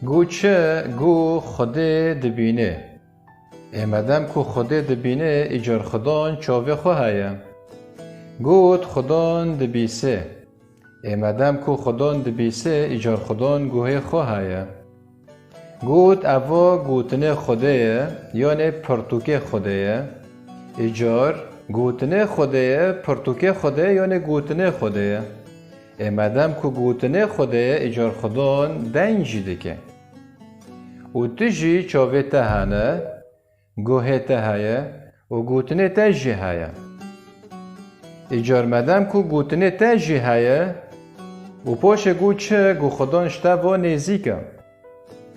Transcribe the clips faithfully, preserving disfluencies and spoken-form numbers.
Got çi? Got Xwedê dibîne. Ê medem ku Xwedê dibîne, îcar Xwedon çavê xwe heye. Got Xwedon dibîse. Ê medem ku Xwedon dibîse, îcar Xwedon guhê xwe heye. Got eva gotinê Xwedê ye, yanê pirtûkê Xwedê ye. Îcar gotinê Xwedê ye, pirtûkê Xwedê ye, yanê gotinê Xwedê ye. Ê medem ku gotinê Xwedê ye, îcar Xwedon deng jî dike. Û tu jî çavê te hene, guhê te heye û gotinê te jî heye. Îcar medem ku gotinê te jî heye û poşê got çi? Got Xwedon ji te ve nêzîk e.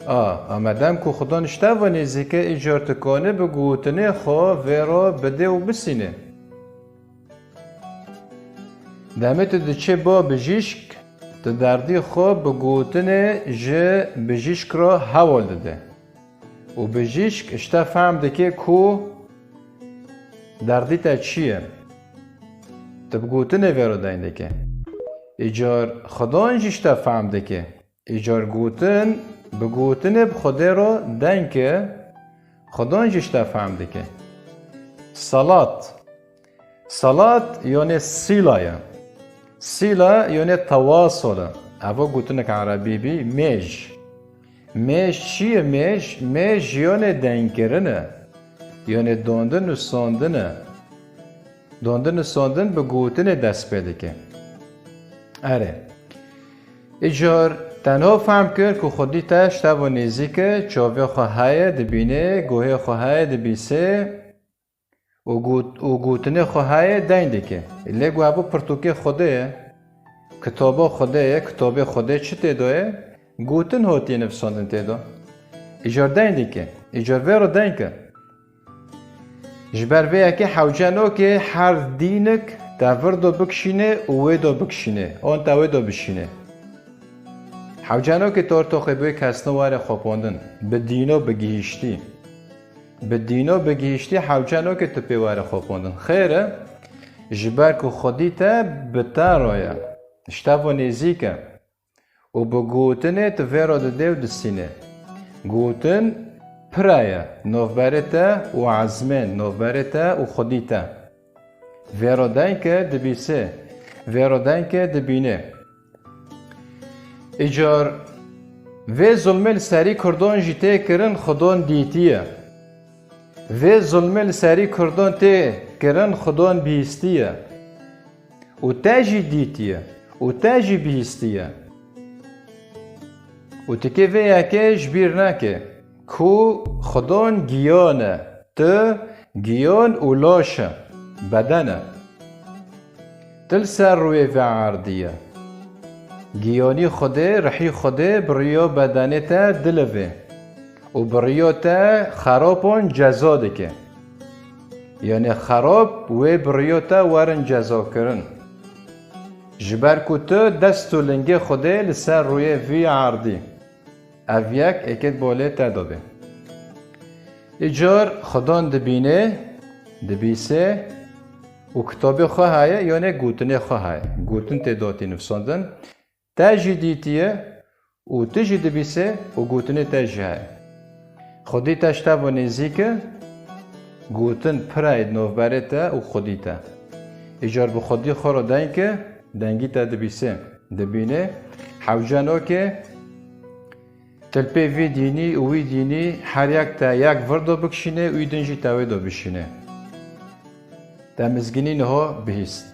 A, a medem ku Xwedon ji te ve nêzîk e, îcar tu kanî bi gotinê xwe vê re bidê û bisînê. Demê tu diçê ba bijîşk, tu derdî xwe bi gotinê ji bijîşk re hewl dide. Û bijîşk ji te fehm dike ku derdî te çi ye. Tu bi gotinê vê re deng dike. Îcar Xwedon jî ji te fehm dike. Îcar gotin bi gotinê bi Xwedê re deng e, Xwedon jî ji te fehm dike. Salat. Salat yonê sîla ye. Sîla yonê tewasol e. Eva gotinek erebî bî, mêj. Mêj çi ye mêj? Mêj yonê dengkirin e. Yonê dondin û sondin e. Dondin û sondin bi gotinê dest pê dike. Erê. Îcar tenho fehm kir ku Xwedî te ji te ve nêzîk e, çavê xwe heye dibîne, guhê xwe heye dibîse û got-, û gotinê xwe heye deng dike. Lê ku ev pirtûkê Xwedê ye, kitaba Xwedê ye, kitabê Xwedê çi tê de ye? Gotin hatiye nivîsandin tê de. Îcar deng dike. Îcar vê re deng e. Ji ber vê yekê hewce nake her dînik te vir de bikişîne û wê de bikişîne, an te wê de bişîne. Hewce nake tu ortoxê bi wê kesno were xwepandin, bi dîno bi gihîştî. Bi dîno bi gihîştî hewce nake tu pê were xwepandin. Xêr e, ji ber ku Xwedî te bi te re ye, ji te ve nêzîk e. Û bi gotinê tu vê re didê û disînê. Gotin pira ye, navberê te û ezmên, navberê te û Xwedî te. Vê re deng ke dibîsê, vê re deng ke dibînê. Îcar vê zulmê li serî Kurdan jî tê kirin, Xwedon dîtiye. Vê zulmê li serî Kurdan tê kirin, Xwedon bihîstiye. Û te jî dîtiye û te jî bihîstiye. Û tikê vê yekê ji bîr neke ku Xwedon giyan e, tu giyan û laş e, beden e. Tu li ser rûyê vê erdî ye. Giyanî Xwedê, rihî Xwedê bi riya bedenê te dilivê û bi riya te xerapan ceza dike. Yanê xerab wê bi riya te werin cezakirin. Ji ber ku tu dest û lingê Xwedê li ser rûyê vî erdî. Ev yek êkêt bolê te dobe. Îcar Xwedon dibîne, dibîse û kitabê xwe heye, yanê gotinê xwe heye. Gotin tê dotî nivsandin. Te jî dîtiye û tu jî dibîse û gotinê te jî heye. Xwedî te ji te ve nêzîk e, gotin pira ye di novberê te û Xwedî te. Îcar bi Xwedî xwe re deng ke, dengî te dibîse, dibîne, hewce noke, tu li pê vî dînî û wî dînî her yek te yek vir do bikişîne û wî din jî te wê do bişîne. Te mizgînî niho bihîst.